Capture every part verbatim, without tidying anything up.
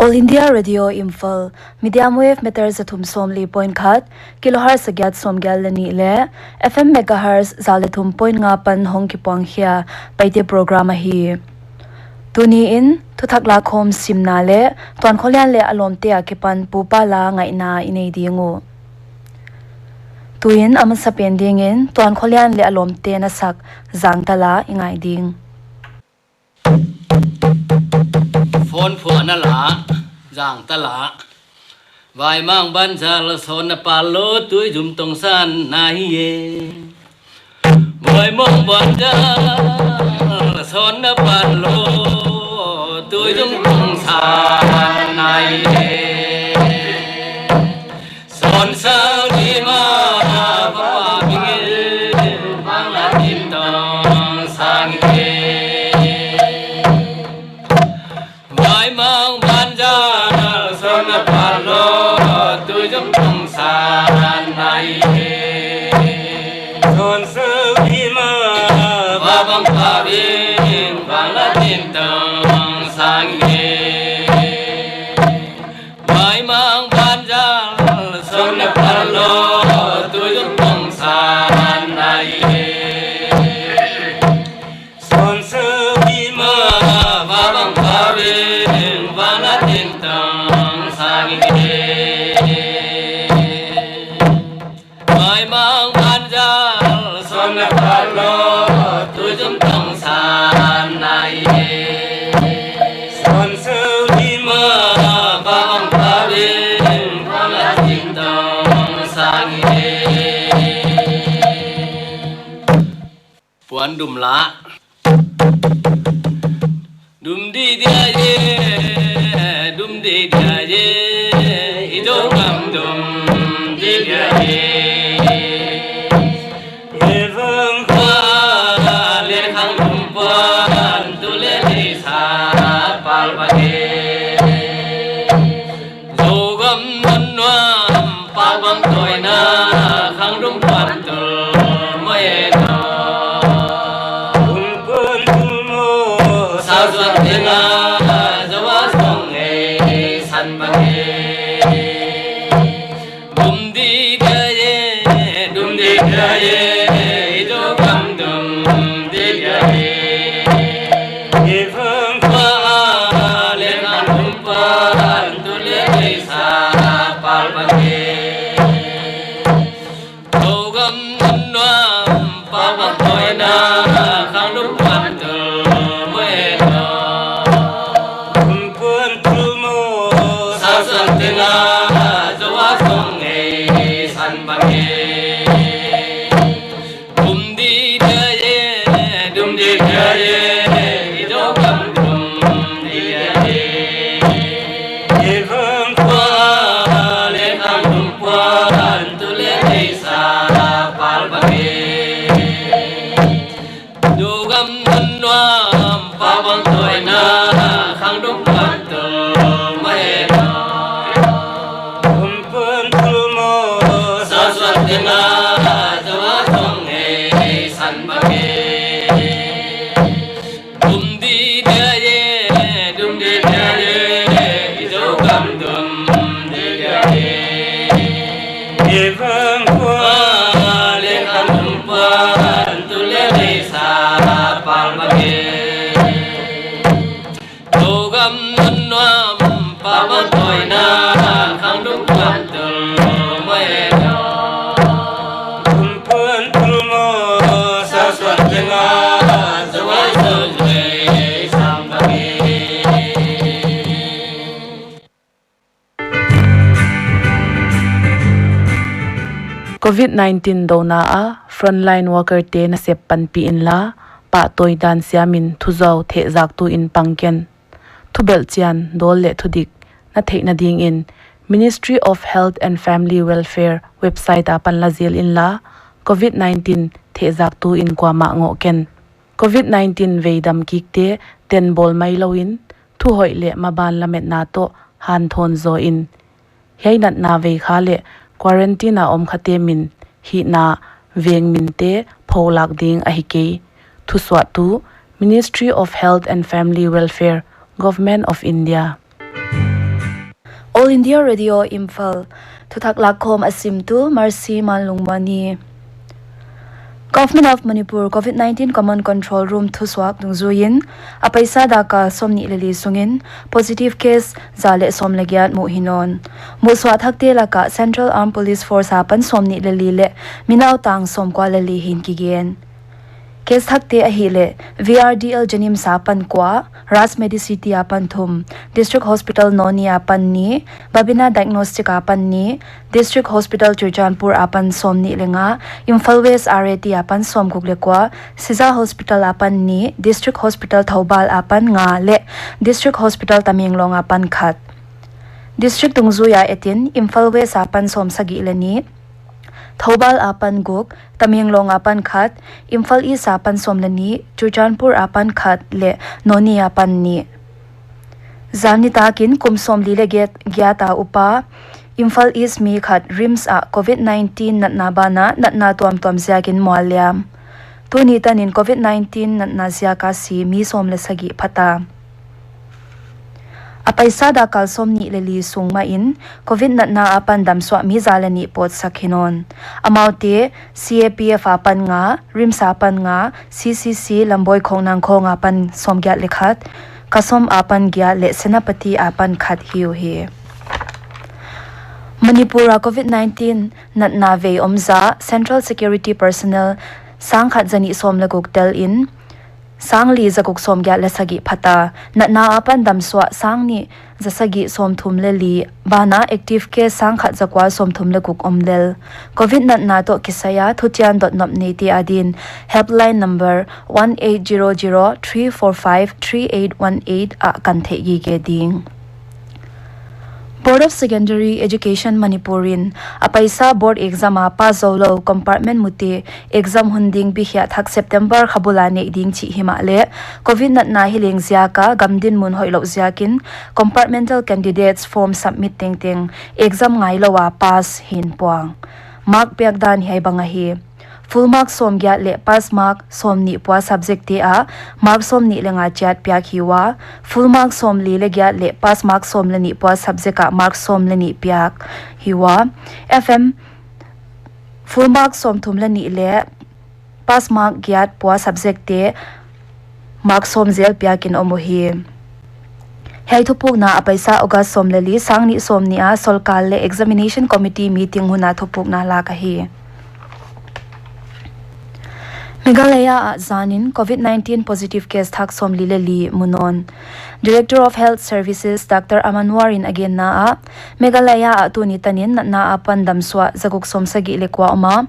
All India Radio Imphal, medium wave meter za thum sawmli point khat, kilohertz za giat sawmgiat leh nih leh F M megahertz za leh thum point nga pan hong kipuang khia Paite program ahi. Tuni in, thuthak lakhawm simna leh Tuankholian leh a lawmte a kipan pupa la ngaihna i nei ding uh. Tuin a masapen dingin Tuankholian leh a lawmte na sak Zangta la i ngai ding. Phone phuahna la, Zangta la. Vaimang banzal sonna palo, tui zum tong san nai e. Vaimang banzal sonna palo, tui zum tong san nai e. Son sau di ma, papa bingil, bang la tin tong sang e. Vaimang banzal sonna palo, tui zum tong san nai e. Son sau di ma, papa bing, bang la tin tong sang e. Vaimang banzal sonna palo, tui zum tong san nai e. Son sau di ma, va bang pha bing, va na tin tong sang e. Vaimang banzal sonna palo, tui zum tong san nai e. Son sau di ma, va bang pha bing, va na tin tong sang e. Puan dum la. Dum di dia ye, dum di dia ye, i do ngam dum di dia ye. E vang kua le khang dum puan tu le le sa pal ba ye. Zogam nun nuam, pau bang toina, khang dum puan tul mo e no. Dum puan tul mo, sa zuan tenga, zawa song e, san bang e. Dum di dia ye, dum di dia ye, i zogam dum di dia ye. E vang kua le khang dum puan tu le le sa pal bang e. Zogam nun nuam, pau bang toina, khang dum puan tul mo e no. Dum puan tul mo, sa zuan tenga, zawa song e, san bang e. Dum di dia ye, dum di dia ye, i zogam dum di dia ye. E vang kua le khang dum puan tu le le sa pal bang e. Zogam nun nuam, pau bang toina, khang dum puan tul mo e no. Dum puan tul mo, sa zuan tenga, zawa song e, san bang e. Dum di dia ye, dum di dia ye, i zogam dum di dia ye. E vang kua le khang dum puan tu le le sa pal bang e. Zogam nun nuam, pau bang toina, khang dum puan tul mo e no. Dum puan tul mo, sa zuan tenga, zawa song e, san bang e. Covid nineteen douna a frontline worker te nasep panpih inla, pahtawi dan siamin thuzou thehzaktu in pang ken. Thubelh chian, dawl leh thudik na theihna dingin Ministry of Health and Family Welfare website apan la zil inla, Covid nineteen thehzaktu in kuamah ngoh ken. Covid nineteen veidam kikte tenbawl mai louin, thuhoih leh maban lametna toh hanthawn zaw in. Hiai natna veikha leh quarantine a om khate min, hihna, veng minte pholak ding ahi kei. Thusuahtu, Ministry of Health and Family Welfare, Government of India. India Radio Imphal. Thuthak lakkhawm a simtu Mercy Manlungmuani. Government of Manipur COVID nineteen Common Control Room thusuak dungzuiin, a paisa dak kal sawmnih leh li sungin positive case za leh sawm leh giat muh hi nawn. Muhsuah thakte laka Central Armed Police Force apan sawmnih leh li leh mi nautang sawmkua leh li hi'n kigen. Case thakte ahihleh, V R D L JNIMS apan kua, Raj Medicity apan thum, District Hospital Noni apan nih, Babina Diagnostic apan nih, District Hospital Churachandpur apan sawmnih leh nga, Imphal West R A T apan sawmguk leh kua, Shija Hospital apan nih, District Hospital Thoubal apan nga leh District Hospital Tamenglong apan khat. District dungzui a etin Imphal West apan sawmsagih leh nih, Thoubal apan guk, Tamenglong apan khat, Imphal East apan sawm leh nih, Churachandpur apan khat leh Noni apan nih. Zan nitakin kum sawmli leh giat, giat a upa Imphal East mi khat RIMS ah COVID nineteen natna banah natna tuamtuam ziakin mualliam. Tuni tanin COVID nineteen natna ziaka si mi sawm leh sagih phata. A paisa dak kal sawmnih leh li sung mahin COVID natna apan damsuah mi za leh nih pawtsak hi nawn. Amaute C A P F apan nga, RIMS apan nga, C C C Lamboi Khongnang Khong apan sawmgiat leh khat, Kasom apan giat leh Senapati apan khat hi uhi. Manipur a COVID nineteen natna vei om za Central Security Personnel sangkhat zanih sawm leh guk telin, sangli zaguk sawmgiat leh sagih phata. Natna apan damsuah sangnih zasagih sawmthum leh li, banah active case sangkhat zakua sawmthum leh guk om lel. COVID natna toh kisai a thutian dotnop neite adin helpline number one eight zero zero three four five three eight one eight ah kan theih gige ding. Board of Secondary Education Manipur in a paisa board exam a pass zoulou compartment mute exam hun ding bikhiah thak September kha bula neih ding chih himahleh, COVID natna hileng ziaka gam dinmun hoihlouh ziakin compartmental candidates form submit tengteng exam ngailou a pass hi'n puang. Mark piak dan hiai bang ahi. Full mark sawmgiat leh pass mark sawmnih pua subject te ah mark sawmnih leh nga chiat piak hi ua. Full mark sawmli leh giat leh pass mark sawm leh nih pua subject ah mark sawm leh nih piak hi ua. F M full mark sawmthum leh nih leh pass mark giat pua subject te mark sawm zel piakin om uhi. Hiai thupukna a paisa August sawm leh li, sangnih sawmnih a solkal leh examination committee meeting hun a thupukna lak ahi. Meghalaya ah zanin COVID nineteen positive case thak sawmli leh li mu nawn. Director of Health Services Doctor Aman War in a genna ah, Meghalaya ah tuni tanin natna apan damsuah zaguk sawmsagih leh kua om a,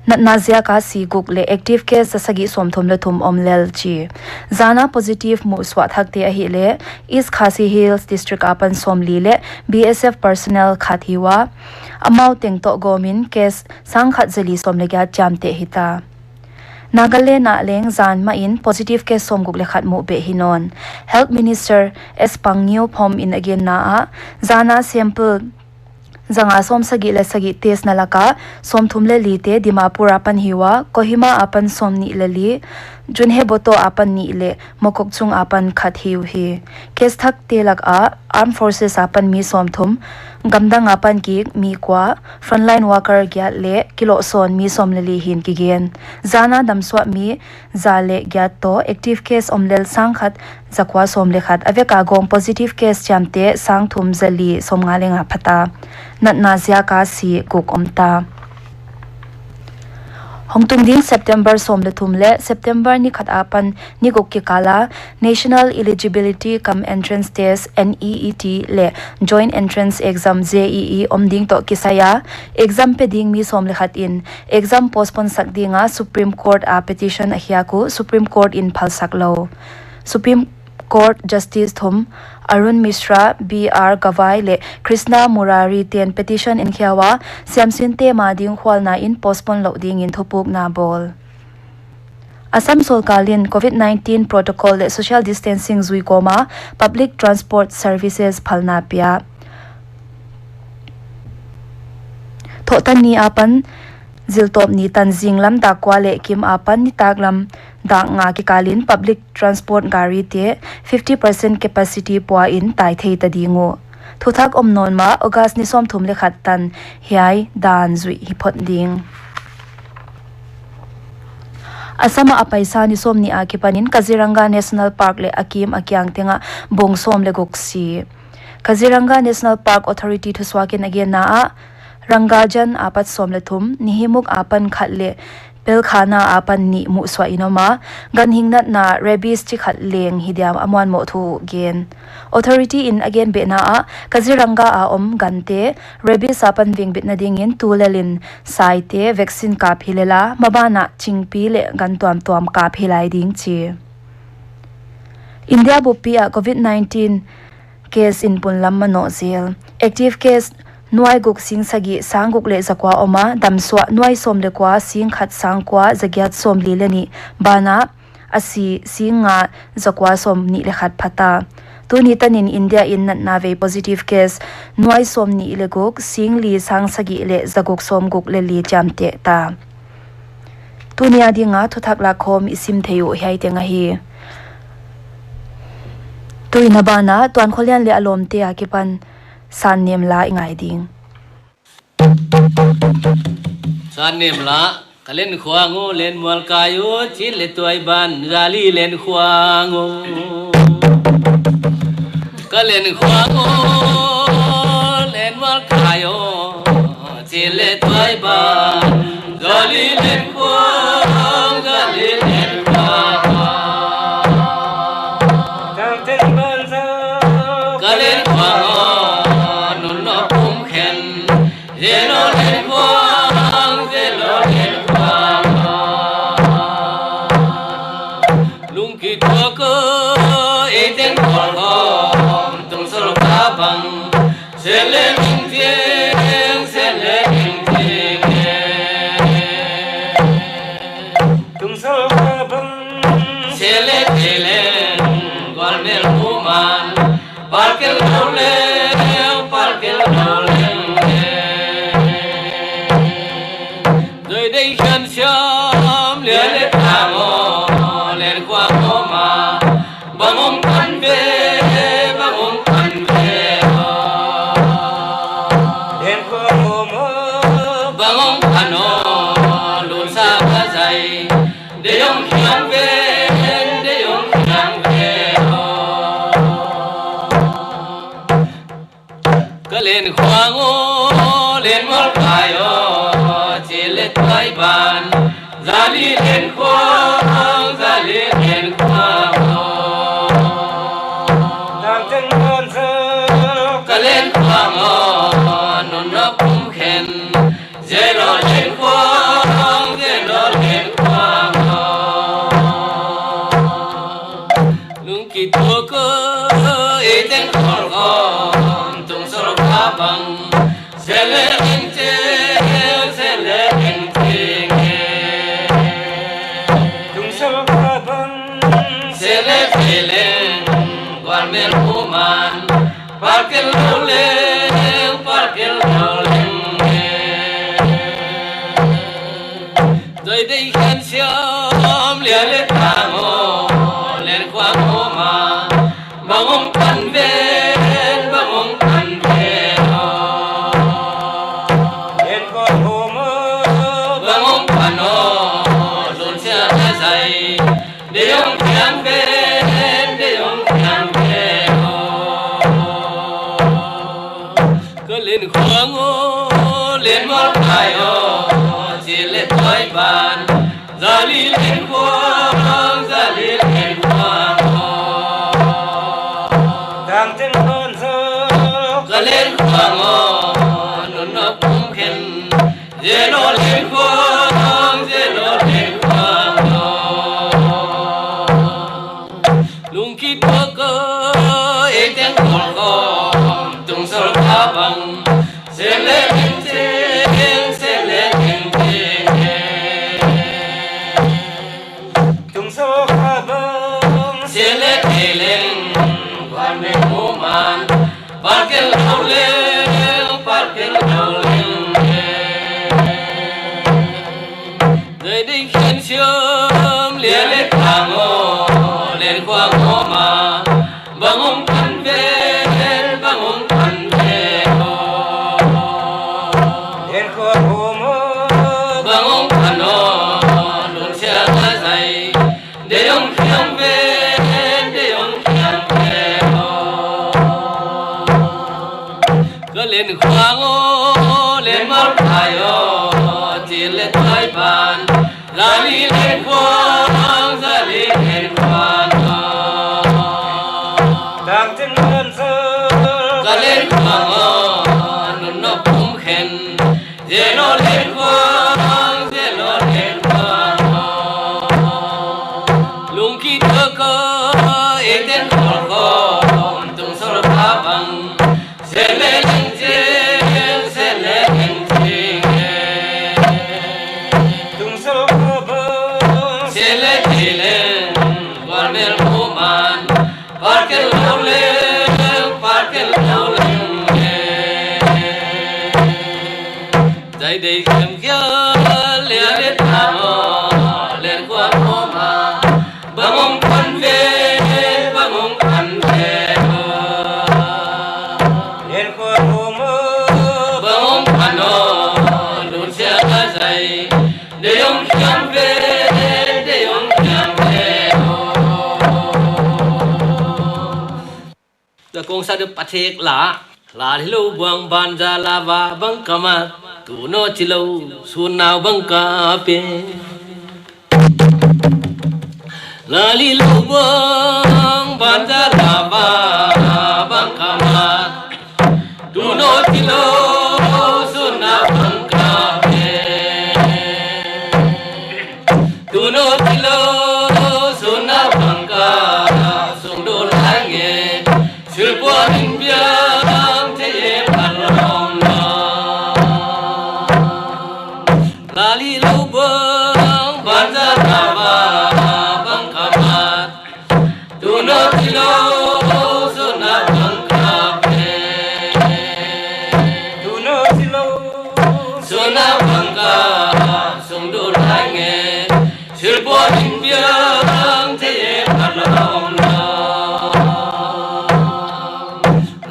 natna ziaka si guk leh active case zasagih sawmthum leh thum om lel chi. Zana positive muhsuah thakte ahihleh East Khasi Hills District apan sawmli leh B S F personnel khat hi ua. Amau teng toh gawmin case sangkhat zali sawm leh giat chiamteh hita. Nagaland ah leng zan mahin positive case sawmguk leh khat muh beh hi nawn. Health Minister S Pangngiew Phom in a genna ah, zana sample zanga sawmsagih leh sagih test na laka sawmthum leh lite Dimapur apan hi ua, Kohima apan sawmnih leh li, Zunheboto apan nih leh Mokokchung apan khat hi uhi. Case thakte laka Armed Forces apan mi sawmthum, gamdang apan kik mi kua, frontline worker giat leh kilohsawn mi sawm leh li hi'n kigen. Zana damsuah mi za leh giat toh active case om lel sangkhat zakua sawm leh khat, a veka gawm positive case chiamteh sangthum zali sawmnga leh nga phata. Natna ziaka si guk omta. Hongtung ding September sawm leh thum leh September ni khat apan ni guk kikala National Eligibility cum Entrance Test, N E E T, leh Joint Entrance Exam, J E E, om ding toh kisai a, exam pe ding mi sawm leh khat in exam postpone sak dinga Supreme Court a petition a khiak uh, Supreme Court in phalsak lou. Supreme Court Justice thum, Arun Mishra, B R Gavai leh Krishna Murari ten petition in khia ua, siamsinte ma ding khualna in postpone louh dingin thupukna bawl. Assam sorkar in COVID nineteen protocol leh social distancing zui kawma public transport services phalna pia. Thohtanni apan ziltawpni tan zinglam dak kua leh kim apan nitaklam dak nga kikalin public transport gari te fifty percent capacity pua in tai thei ta ding uh. Thuthak om nawn ma, August ni sawmthum leh khat tan hiai dan zuih hi phot ding. Assam ah a paisa ni sawmnih akipanin Kaziranga National Park leh a kim a kiang tengah bawng sawm leh guk si. Kaziranga National Park Authority thusuakin a genna ah, Rangajan apat sawm leh thum, Nihimukh apan khat leh Pelkhana apan nih muhsuah in om a, ganhing natna rabies chi khat leng hi diam a muanmoh thu gen. Authority in a gen behna ah, Kaziranga a om gante rabies apan vengbitna dingin tulel in saite vaccine kap hi lel a, maban ah chingpi leh gan tuamtuam kap hi lai ding chi. India buppi ah COVID nineteen case in pumlam manoh zel. Active case nuai guk sing sagih sang guk leh zakua om a, damsuak nuai sawm leh kua sing khat sang kua zagiat sawmli leh nih, banah a si sing nga zakua sawmnih leh khat pha ta. Tuni tanin India in natna vei positive case nuai sawmnih leh guk sing li sang sagih leh zaguk sawmguk leh li chiamteh ta. Tuni a dinga thuthak lakkhawm i sim theih uh hiai teng ahi. Tuin a banah Tuankholian leh a lawmte akipan Sannem la i ngai ding. Sannem la. Ka len khuang aw, len mual kai aw, chil leh tuai ban, zali len khuang aw. Ka len khuang aw, len mual kai aw, chil leh tuai ban, zali len khuang, zali len khuang. Ka len khuang aw, nun no kum khen. Zelo len khuang, zelo len khuang. Lungkituak aw, ei teng khol khawm, tung sol kha bang. Sele ning tieng, sele ning tieng. Tung sol kha bang. Sele te leng, gual mel muman. Palkel lou leng, palkel lou leng. Doi dei khan siam, lia le tang aw, len khuang aw ma. Bang om pan ve, bang om pan ve aw. Len khuang aw ma. Bang om pan aw, lun sa ka zai. Dei om khiang ve, dei om khiang ve aw. Ka len khuang aw, len mual kai aw, chil leh tuai ban. Zali len khuang, zali len khuang aw. Tang teng ban sa. Ka len khuang aw, nun no kum khen. Zelo len khuang, zelo len khuang aw. Lungkituak aw, ei teng khol khawm, tung sol kha bang. Sele len tieng, sele len tieng. Tung sol kha bang. Sele te leng, gual mel muman. Palkel lou leng, palkel lou leng. Doi dei khan siam, lia le tang aw, len khuang aw ma. Bang om pan ve, bang om pan ve aw. Len khuang aw ma. Bang om pan aw, lun sia ka zai. Dei om khiang ve, dei om khiang ve aw. Ka len khuang aw, len mual kai aw, chil leh tuai ban. Zali len khuang, zali len khuang aw. Tang teng ban sa. Ka len khuang aw, nun no kum khen. Zelo len khuang, zelo len khuang aw. Lungkituak aw, ei teng khol khawm, tung sol kha bang. Sele len tieng, sele len tieng. Tung sol kha bang. Sele te leng, gual mel muman. Palkel lou leng, palkel lou leng. Doi dei khan siam, lia le tang aw, len khuang aw ma. Bang om pan ve, bang om pan Lenkhuang aw, Lenmolphai aw, Chil leh Tuaipan, Zali Lenkhuang, Zali Lenkhuang aw. Tangchin Lamsal, Za Lenkhuang aw, Nunnop Pumkhen, Zelo Lenkhuang, Zelo Lenkhuang aw. Lungki Tuak aw, Eiten Kholkhawm, Tungsol Phabang, Sele Lengching, Sele Lengching e. Tungsol Phabang, Sele Thileng, Gualmel Muman, Parkel Loleng, Parkel Loleng e. Zaidei Kemkhial, Lia Leh Tang aw, Lenkhuang Muman, Bang hong phan ve, bang hong phan ve aw. Lenkhuang Muman, bang hong phan aw, Lunsia Zai, deih hong khiam ve, deih hong khiam ve aw. Tua kong sa deuh pathek la. Lali Lou Buang Banza Lava Bang Kamat, Tuno Chilo Sunau Bang Kape. Lali Lou Buang Banza Lava Bang Kamat, Tuno Chilo Sunau Bang Kape. Tuno Chilo Sunau Bang Kap, sung dul lai nge, Silpua min piang thei e phalom lom. Lali Lou Buang Banza Lava Bang Kamat, Tuno Chilo Sunau Bang Kape. Tuno Chilo Sunau Bang Kap, sung dul lai nge, Silpua min piang thei e phalom lom.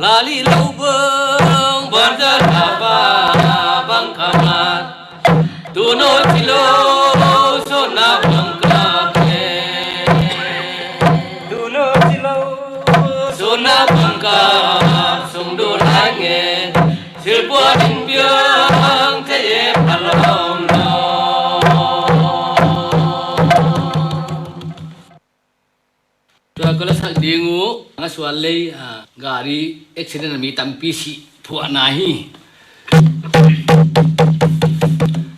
Lali Lou Buang Banza Lava Bang Kamat, Tuno Chilo Sunau Bang Kape. Tuno Chilo Sunau Bang Kap, sung dul lai nge, Silpua min piang thei e phalom lom. Tua ka la sak ding uh, Ngasual lei, ah, gari accident a mi tampi si phuahna hi.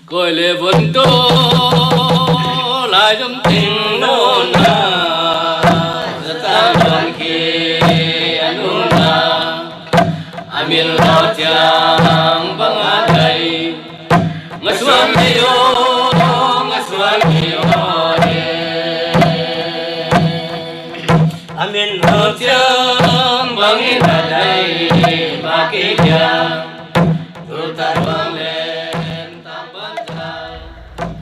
Koi le von to, lai zom ting nona, zata zom ki anuna. A min lou chiang bang a dai, Ngasual lei aw, Ngasual lei aw e. A min lou chiang bang in a dai, ma ki chiang, tu ta bang len tang ban ta.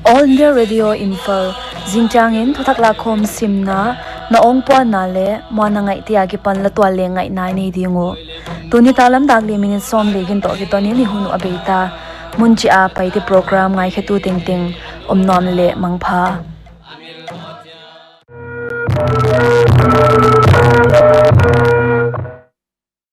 All India Radio Imphal, zingchiang in thuthak lakhawm simna, na awngpuanna leh muanna ngaihte akipan la tual leh ngaihna i nei ding uh. Tuni tak lam dak leh minute sawm leh giat toh kiton in i hun uh a bei ta. Mun chih a Paite program ngaikhetu tengteng, om nuam leh mangpha.